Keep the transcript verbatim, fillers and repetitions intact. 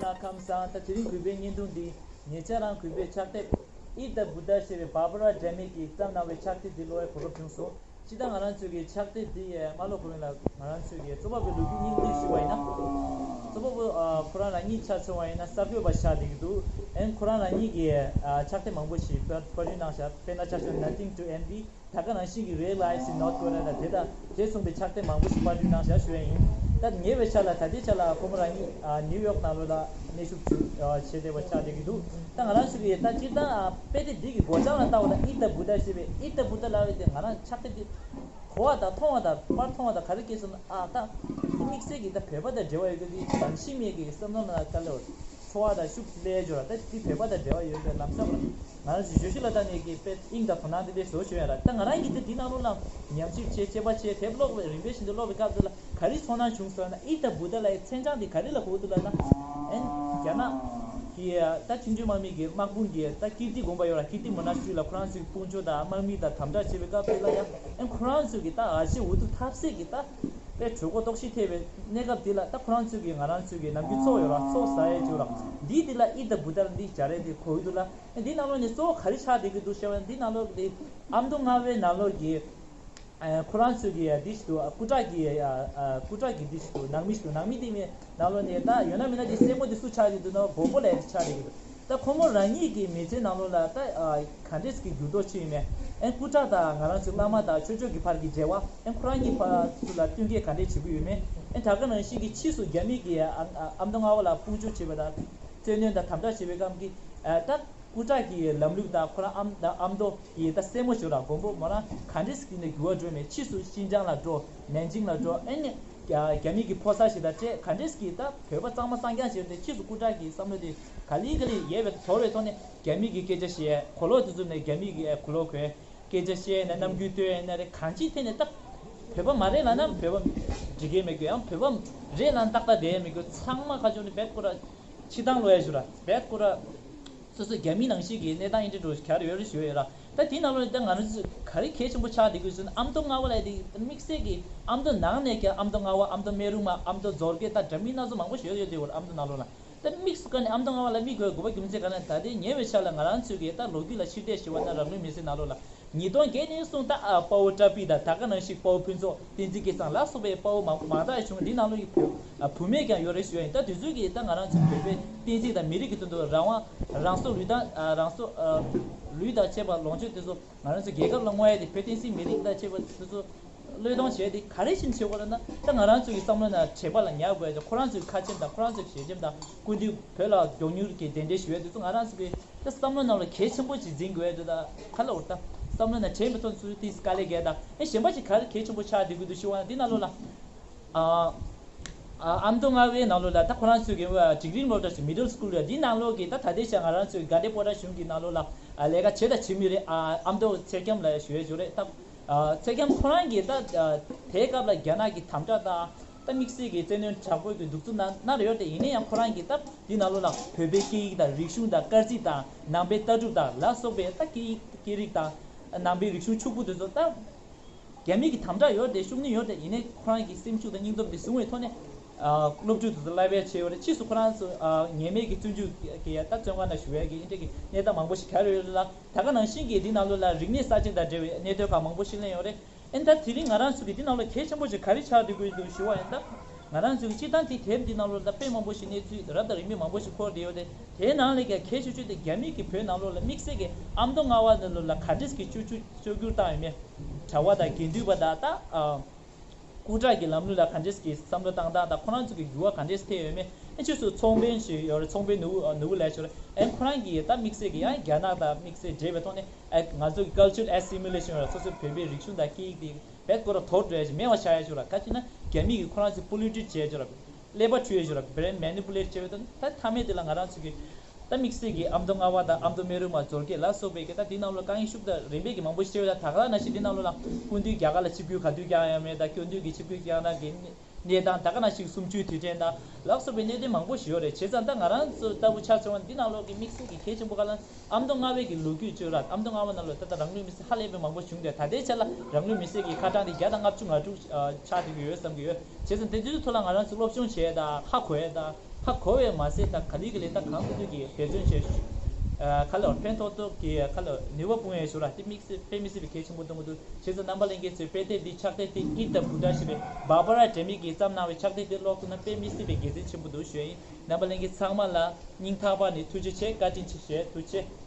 ལ་ཁམས་བཟང་། ད་དེ་རིང་གུས་པའི་བརྙན་ཐུང་འདི་ཉེ་ཆར་རང་གུས་པའི་ཕྱག་དེབ་Eat the Buddha ཞེས་པའི་Barbara Demick གིས་བརྩམས་གནང་བའི་ཕྱག་དེབ་འདི་ཀློག་པའི་གོ་སྐབས་བྱུང་སོང་། སྤྱིར་བཏང་ང་རང་ཚོའི་གི་ཕྱག་དེབ་འདི་མ་ཀློག་གོང་ལ་ང་རང་ཚོའི་གི་གཙོ་བོ་བོའི་ལོ་རྒྱུས་སྙིང་བསྡུས་ཞུ་བ་ཡིན་ན། གཙོ་བོ་བོ་ཁོ་རང་རང་ཉིད་ཆ་མཚོན་པ་ཡིན་ན་གསར་འགོད་པ་ཆགས་བསྡད་ཀྱི་འདུག་ཨན་ཁོ་རང་རང་ཉིད་ཀྱི་ཕྱག་དེབ་མང་པོ་ཞིག་པར་སྐྲུན་གནང་བཞག་དཔེར་ན་ཆ་མཚོན་Nothing to Envy། ད་ག་ནང་བཞིན་གྱི་Real Lives in North Korea དང་དེ་དང་དེ་མཚུངས་པའི་ཕྱག་དེབ་མང་པོ་ཞིག་པར་སྐྲུན་གནང་བཞག་ཞུ་ཡ་ཡིན། ད་ཉེ་བའི་ཆར་ལ་ད་ལྟའི་ཆར་ལ་ཁོ་མོ་རང་ཉིད་ཨ་ནིའུ་ཡོག་ནང་ལོགས་ལ་གནས་བཞུགས་བྱེད་བྱེད་བསྡད་པ་ཆགས་བསྡད་ཀྱི་འདུག་ད་ང་རང་ཚོ་གིས་ད་སྤྱིར་བཏང་ཨ་དཔེ་དེབ་འདི་གི་སྒོ་བྱང་ལ་ལྟ་བ་དང་Eat the Buddha ཞེས་པའི་Eat the Buddha ལབ་པའི་དེ་ང་རང་ཕྱག་དེབ་འདི་གོ་བ་དང་མཐོང་བ་དང་པར་མཐོང་བ་དང་ག་རེ་སྐྱེས་སོང་ན་ཨ་ད་དམིགས་བསལ་གྱི་ད་བོད་པ་དང་འབྲེལ་བ་ཡོད་རྒྱུ་འདི་གང་ཤེས་མེད་ཀྱི་བསམ་བློ་ནང་ལ་དཀའ་ལས་འཚོ་བ་དང་ཤུགས་སླེབས་ཡོད་ར། ད་འདི་བོད་པ་དང་འབྲེལ་བ་ཡོད་པའི་ལམ་སང་ལ། ང་རང་ཚོ་བརྗོད་གཞི་ལ་བལྟས་ནས་ཀྱི་དཔེ་དབྱིངས་དང་དོ་སྣང་དེ་འདྲས་བཟོ་བྱུང་ཡ་ལ། ད་ང་རང་གིས་དེ་འདི་ནང་ལོགས་ལ་ཉམས་ཞིབ་བྱས་དཔྱད་པ་བྱས་དེབ་ཀློག་པའི་རིམ་པས་བཞིན་དུ་ཀློག་པའི་སྐབས་དེ་ལ་ག་རེ་ཚོར་སྣང་བྱུང་སོང་ན། Eat the Buddha ལབ་ཡའི་མཚན་བྱང་དེ་ག་རེ་ལ་གོ་འདུག་ལབ་ན། ཨན་རྒྱ་ནག་གི་ད་ཆུང་ཆུང་དམག་མི་གི་དམག་དཔུང་གི་ད་ཀིརྟི་དགོན་པ་ཡོད་ལ་ཀིརྟི་མུ་ན་ཤྲི་ལ་ཁོ་རང་ཚོའི་དཔུང་ཚོགས་དང་དམག་མི་དང་དམ་དྲག་བྱེད་པའི་སྐབས་དེ་ལ་ཡང་ཨན་ཁོ་རང་ཚོའི་གི་ད་ཨ་ཤེ་འུ་ཐུག་ཐབས་ཟད་ཀྱི་ད། དཔེ་གྲོད་ཁོག་ལྟོགས་ཤི་ཐེབས་པའི་གནས་སྐབས་འདི་ལ་ད་ཁོ་རང་ཚོས་ཀྱི་ང་རང་ཚོས་ཀྱི་ནམ་རྒྱུན་ཚོགས་ཡོད་ར་ཚོགས་ཟ་ཡས་བྱོས་ར་འདིའི་འདི་ལ་Eat the Buddha ལ་འདི་སྦྱར་ཡས་འདི་གོ་གི་འདུག་ལ། འདིའི་ནང་ལོགས་ནས་གཙོ་བོ་ག་རེ་ཆགས་བསྡད་ཀྱི་འདུག་ཞེས་པ་འདིའི་ནང་ལོགས་འདི་ཨ་མདོ་རྔ་བའི་ནང་ལོགས་ཀྱི་ཁོ་རང་ཚོས་ཀྱི་འདི་ཞིག་འདུག་སྐུ་དྲག་གི་སྐུ་དྲག་གི་འདི་ཞིག་འདུག་ནང་མི་ཞིག་འདུག་ནང་མི་འདི་མི་ནང་ལོགས་ནས་ད་ཡོད་ན་མེད་ན་འདི་སེན་མོ་འདི་སུ་ཆགས་བསྡད་འདུག་ན་མགོན་པོ་ལགས་འདི་ཆགས་བསྡད་ཀྱི་འདུག་ད་ཁོ་མོ་རང་ཉིད་ཀྱི་མི་ཚེའི་ནང་ལོགས་ལ་ད་ག་འདྲས་ཀྱི་འགྱུར་ལྡོག་ཕྱིན་ཡོད་མེད། ཨེ་སྐུ་དྲག་དང་ང་རང་ཚོའི་བླ་མ་དང་ཆོས་ཕྱོགས་ཀྱི་བར་གྱི་འབྲེལ་བ། ཨེ་ཁོ་རང་གཉིས་བར་དུ་ལ་བསྟུན་མཁས་ག་འདྲས་བྱེད་ཀྱི་ཡོད་མེད། ཨེ་ད་ག་ནང་བཞིན་གྱི་ཕྱིས་སུ་རྒྱ་མི་གིས་ཨ་ཨ་མདོ་རྔ་བ་ལ་དཔུང་འཇུག་བྱེད་པ་དང་བཙན་གནོན་དང་དམ་དྲག་བྱེད་པའི་སྐབས་ཀྱི་ཨ་ད་སྐུ་དྲག་གི་ལམ་ལུགས་དང་ཁོ་རང་ཨམ་ཨ་མདོ་གི་ད་སྲས་མོ་ཞོ་ར་མགོན་པོ་མོ་རང་ག་འདྲས་ཀྱི་ནས་འགྱུར་བ་འགྲོ་མེད། ཕྱིས་སུ་ཤིན་ཅང་ལ་འགྲོ། ནན་ཅིང་ལ་འགྲོ། ཨེ་ནས་རྒྱ་རྒྱ་མི་གི་ཕོ་གསར་ཞིག་དང་བཅས་ག་འདྲས་ཀྱི་ད་བོད་པ་གཙང་མ་གསང་རྐྱང་བྱས་ཏེ་ཕྱིས་སུ་སྐུ་དྲག་གི་བསམ་བློ་དེ་ག་ལེ་ག་ལེ་ཡལ་བའི་དོར་བའི་ཐོག་ནས་རྒྱ་མི་གི་སྐད་ཆ་བཤད་གོ་ལོག་དེ་ཚོ་ནས་རྒྱ་མི་གི་གོ་ལོག་གོ་སྐད་ཆ་བཤད་ནས་རྣམ་འགྱུར་སྟོན་ནས་རེད། གང་ཅིའི་ཐད་ནས་ད་བོད་པ་མ་རེད་ལབ་ན་བོད་པ་འགྲིག་གི་མེད་གི་ཡང་བོད་པ་རེད་ལབ་ན་ཏག་ཏག་བསྡད་མེད་གི་ཚང་མ་ཁ་ཕྱོགས་ནས་བེད་ཁོ་ར་ཕྱི་ཐང་ལོ་ཡ་ཞུ་ར་བེད་ཁོ་ར། སོ་སོ་རྒྱ་མི་ནང་བཞིན་གྱི་གནས་སྟངས་ཨིན་ཏྲེ་འགྲོ་ག་རེ་ཡོད་རེད་ཞུ་ཡོད་ར། ད་དེའི་ནང་ལོགས་ནས་ད་ང་རང་ཚོ་ག་རེ་གལ་ཆེན་པོ་ཆགས་བསྡད་དགོས་ཟེར་ན་ཨ་མདོ་རྔ་བ་ལབ་དེ་དམིགས་བསལ་གྱི་ཨ་མདོ་ནང་ནས་ཀྱང་ཨ་མདོ་རྔ་བ་ཨ་མདོ་སྨན་རུ་མ་ཨ་མདོ་མཛོད་དགེ་ད་འདྲ་མིན་སྣ་ཚོགས་མང་པོ་ཞིག་ཡོད་ཡོད་དེ་ཡོད་ར་ཨ་མདོ་ནང་ལོགས་ལ། ད་དམིགས་སུ་བཀར་ནས་ཨ་མདོ་རྔ་བ་ལ་མི་དགོས་དགོས་པ་རྒྱུ་མཚན་ག་ན་ད་ལྟའི་ཉེ་བའི་ཆར་ལ་ང་རང་ཚོའི་གི་ད་ལོ་རྒྱུས་ལ་ཕྱིར་བལྟས་ཞུ་བ་ན་རང་ལུས་མེ་སྲེག་ནང་ལོགས་ལ། ཉིས་སྟོང་བརྒྱད་ནས་བཟུང་ད་ཨ་དཔའ་བོ་བཀྲ་བྷི་དང་ད་ག་ནང་བཞིན་དཔའ་བོ་ཕུན་ཚོགས་བསྟན་འཛིན་སྐལ་བཟང་ལ་སོགས་པའི་དཔའ་བོ་མང་མང་དག་བྱུང་། འདི་ནང་ལོགས་ཀྱི་བུ་ཨ་བུད་མེད་ཀྱང་ཡོད་རེད་ཞུ་ཡ་ཡིན། ད་དུས་ཚོད་ཀྱིས་ད་ང་རང་ཚོའི་བོད་པའི་བསྟན་འཛིན་དང་མི་རིགས་ཀྱི་དོན་དུ་རང་དབང་རང་སྲོག་ལུས་དང་ཨ་རང་སྲོག་ཨ་ལུས་དང་བཅས་པ་ལོངས་སྤྱོད་དེ་ཚོ་ང་རང་ཚོའི་རྒྱལ་ཁབ་ལ་བསྔོ་ཡ་དེ་བོད་བསྟན་སྲིད་མི་རིགས་དང་བཅས་པ་དེ་ཚོ་བློས་གཏོང་བྱས་ཏེ་ག་རེ་བྱས་ནས་བྱེད་དགོས་རེད་ན། ད་ང་རང་ཚོའི་བསམ་བློ་ནང་དྲེགས་པ་ལ་ཉར་དགོས་ཡ་ཁོ་རང་ཚོའི་ཁ་ཆེམས་དང་ཁོ་རང་ཚོའི་ཞལ་ཆེམས་དང་སྐུ་མདུན་བོད་ལ་མགྱོགས་མྱུར་གྱི་གདན་འདྲེན་ཞུ་ཡ་དེ་ཚོ་ང་རང་ཚོའི་ད་བསམ་བློ་ནང་ལ་གལ་ཆེན་པོ་ཅིག་འཛིན་དགོས་འདུག་ད་ག་ལ་འོར་ད་བསམ་བློ་ནང་དྲན་པའི་ཐོག་ཚུར་ཏིས་དཀའ་ལས་བརྒྱབ་ད་ཨེ་གཞན་པ་ཅིག་ག་རེ་གལ་ཆེན་པོ་ཆགས་བསྡད་དགོས་འདུག་ཞུ་བ་ན་འདི་ནང་ལོགས་ལ་ཨ་ཨ་ཨ་མདོ་རྔ་བའི་ནང་ལོགས་ལ་ད་ཁོ་རང་ཚོའི་གི་འགྲིག་རིམ་སློབ་གྲྭ་ཞིག་མི་ཌལ་སི་ཀུལ་ཡོད། འདི་ནང་ལོགས་ཀྱི་ད་ད་ལྟའི་ཆ་ང་རང་ཚོའི་དགའ་ལྡན་པོ་ཊ་གཞུང་གི་ནང་ལོགས་ལ་ཨ་ལས་ཀ་བྱེད་དང་བྱེད་མུས་རེད། ཨ་ཨ་མདོ་ཚེ་རྒྱམ་ལ་ཞུ་ཡས་ཞུ་རེད་ད། ཚེ་རྒྱམ་ཁོ་རང་གིས་ད་དེའི་སྐབས་ལ་རྒྱ་ནག་གི་དམ་དྲག་དང་ད་དམིགས་བསལ་གྱི་བཙན་གནོན་དྲག་པོའི་གི་གདུག་རྩུབ་ན་ན་རེ་ཡོད་དེ་ཡིན་ན་ཡང་ཁོ་རང་གིས་ད་འདི་ནང་ལོགས་ལ་བོད་པའི་སྐད་ཡིག་དང་རིག་གཞུང་དང་སྐར་རྩིས་དང་ནང་པའི་ལྟ་གྲུབ་དང་ལ་སོགས་པའི་ད་སྐད་ཡིག་སྐད་རིགས་དང་ནང་པའི་རིག་གཞུང་ཕྱུག་པོ་དེ་ཚོ་ད་རྒྱ་མི་གི་དམ་དྲག་ཡོད་དེ་ཤུགས་ནི་ཡོད་དེ་ཡིན་ནའི་ཁོ་རང་གི་སེམས་ཤུགས་དང་སྙིང་སྟོབས་དེ་བཟུང་བའི་ཐོག་ནས་སློབ་ཕྲུག་དེ་ཚོ་བསླབ་པ་བྱས་ཡོད་རེད། ཕྱིས་སུ་ཁོ་རང་ཚོ་ཉེས་མེད་ཀྱི་བཙོན་འཇུག་གི་ད་བཙོན་ཁང་ནང་བཞུགས་ཡ་གི་འདྲ་གི་གནས་སྟངས་མང་པོ་ཞིག་ག་རེ་ཡོད་རེད་ལ། ད་ག་ནང་བཞིན་གྱི་འདི་ནང་ལོགས་ལ་རིག་གནས་གསར་བརྗེ་དང་འབྲེལ་བའི་གནད་དོན་ཁག་མང་པོ་ཞིག་གླེང་ཡོད་རེད། ཨེ་ད་དེ་རིང་ང་རང་ཚོ་གི་འདི་ནང་ལོགས་གལ་ཆེན་པོ་ཞིག་ག་རེ་ཆགས་བསྡད་དགོས་འདུག་ཞུ་བ་ཡིན་ན། ང་རང་ཚོ་གི་སྤྱིར་བཏང་དེ་དེབ་འདི་ནང་ལོགས་ལ་དཔེ་མང་པོ་ཞིག་གནས་ཚུལ་རབ་དང་རིམ་པས་མང་པོ་ཞིག་འཁོར་བསྡད་ཡོད་རེད། དེའི་ནང་ལས་ཀྱང་གལ་ཆེ་ཤོས་དེ་རྒྱ་མི་གིས་བོད་ནང་ལོགས་ལ་དམིགས་བསལ་གྱི་ཨ་མདོ་རྔ་བ་ནང་ལོགས་ལ་ག་འདྲས་ཀྱི་བཅོས་བཅོས་བཅོས་བསྒྱུར་བཏང་ཡོད་མེད། གྲྭ་པ་དང་དགེ་འདུན་པ་དང་ད་ཨ་སྐུ་དྲག་གི་ལམ་ལུགས་ལ་ག་འདྲས་ཀྱི་བསམ་བློ་བཏང་སྟངས་དང་ཁོ་རང་ཚོ་གི་འགྱུར་བ་ག་འདྲས་ཐེབས་ཡོད་མེད། ཨེ་ཕྱིས་སུ་ཚོང་དཔོན་ཞིག་ཡོད་རེད། ཚོང་དཔོན་ནོར་བུ་ནོར་བུ་ལགས་ཞུ་རེད། ཨེ་ཁོ་རང་གིས་ད་དམིགས་བསལ་གྱི་ཡང་རྒྱ་ནག་དང་དམིགས་བསལ་འབྲེལ་བའི་ཐོག་ནས་ཨེ་ང་ཚོ་གི་cultural assimilation ཡོད་རེད། སོ་སོའི་བོད་པའི་རིག་གཞུང་དང་སྐད་ཡིག་དེ་བེད་སྐོར་ལ་དོར་འགྲོ་ཡ་ཞིག་མེད་པ་བྱ་ཡ་ཞིག་ར། ག་ཅི་ན་རྒྱ་མི་གིས་ཁོ་རང་ཚོ་པོ་ལི་ཊིག་བྱས་ཞིག་ར། ཀླད་པ་འཁྲུ་ཡ་ཞིག་ར། brain manipulate བྱས་པའི་ཐོག་ད་མཐའ་མའི་དེ་ལ་ང་རང་ཚོ་གི་ད་དམིགས་བསལ་གྱི་ཨ་མདོ་རྔ་བ་དང་ཨ་མདོ་སྨན་རུ་མ་མཛོད་དགེ་ལ་སོགས་པའི་གི་ད་དེ་ནང་ལོགས་དཀའ་ངལ་ཤུགས་དང་རིམ་པས་ཀྱི་མང་པོ་ཞིག་བྱས་པ་ད་ག་ལ་ནང་བཞིན་དེ་ནང་ལོགས་ལ་སྐུ་མདུན་རྒྱ་གར་ལ་ཆིབས་བསྒྱུར་ག་དུས་བསྐྱངས་ཡ་མེད་ད་སྐུ་མདུན་གྱི་ཆིབས་བསྒྱུར་བསྐྱངས་ན་གི་ གནས་སྟངས་ད་ག་ནང་བཞིན་གསུམ་བཅུའི་དུས་དྲན་དང་ལ་སོགས་པའི་གནད་དོན་མང་པོ་ཞིག་ཡོད་རེད། བྱས་ཙང་ད་ང་རང་ཚོ་ལྟ་བུ་ཆ་བཞག་ན་འདི་ནང་ལོགས་ཀྱི་དམིགས་བསལ་གྱི་གལ་ཆེན་པོ་ག་ལ་ཨ་མདོ་རྔ་བའི་གི་ལོ་རྒྱུས་བཅོས་ར། ཨ་མདོ་རྔ་བ་ནང་ལོགས་ད་ལྟ་རང་ལུས་མེར་སྲེག་ཧ་ལས་པའི་མང་པོ་བྱུང་སྟེ། ད་ལྟའི་ཆ་ལ་རང་ལུས་མེར་སྲེག་གི་ཁ་གྲངས་དེ་བརྒྱ་དང་ལྔ་བཅུ་ང་དྲུག་ཆགས་བསྡད་ཀྱི་ཡོད་བསམ་གྱི་ཡོད། བྱས་ཙང་དེ་ཚོའི་ཐོག་ལ་ང་རང་ཚོ་སློབ་སྦྱོང་བྱས་དང་ཧ་གོ་ཡས་དང་ཧ་གོ་བས་མ་ཟད། ད་ག་ལེ་ག་ལེ་ད་གང་ཐུབ་ཐུབ་ཀྱིས་འབད་བརྩོན་བྱས། ཁ་ལོ་ཕན་ཐོགས་ཐོགས་ཀྱི་ཁ་ལོ་ནུས་པ་སྤུངས་ཡས་ཞུ་ར། དེ་དམིགས་བསལ་དཔེ་མི་སྲིད་པའི་གལ་ཆེན་པོ་མཐོང་གི་འདུག། བྱས་ཙང་རྣམ་པ་ལྷན་རྒྱས་ཚོས་དཔེ་དེབ་འདི་ཕྱག་དེབ་དེ་ཨིད་ད་བུ་ཌ་ཞེས་པའི་བྷར་བྷ་ར་སྒྲོལ་མ་གིས་བརྩམས་གནང་བའི་ཕྱག་དེབ་དེ་ཀློག་ཐུབ་ན་དཔེ་མི་སྲིད་པའི་དགེ་མཚན་ཆེན་པོ་འདུག་ཞུ་ཡིན། རྣམ་པ་ལྷན་རྒྱས་ཚང་མ་ལ་སྙིང་ཐག་པ་ནས་ཐུགས་རྗེ་ཆེ། བཀའ་དྲིན་ཆེ་ཞུ། ཐུགས་རྗེ་ཆེ།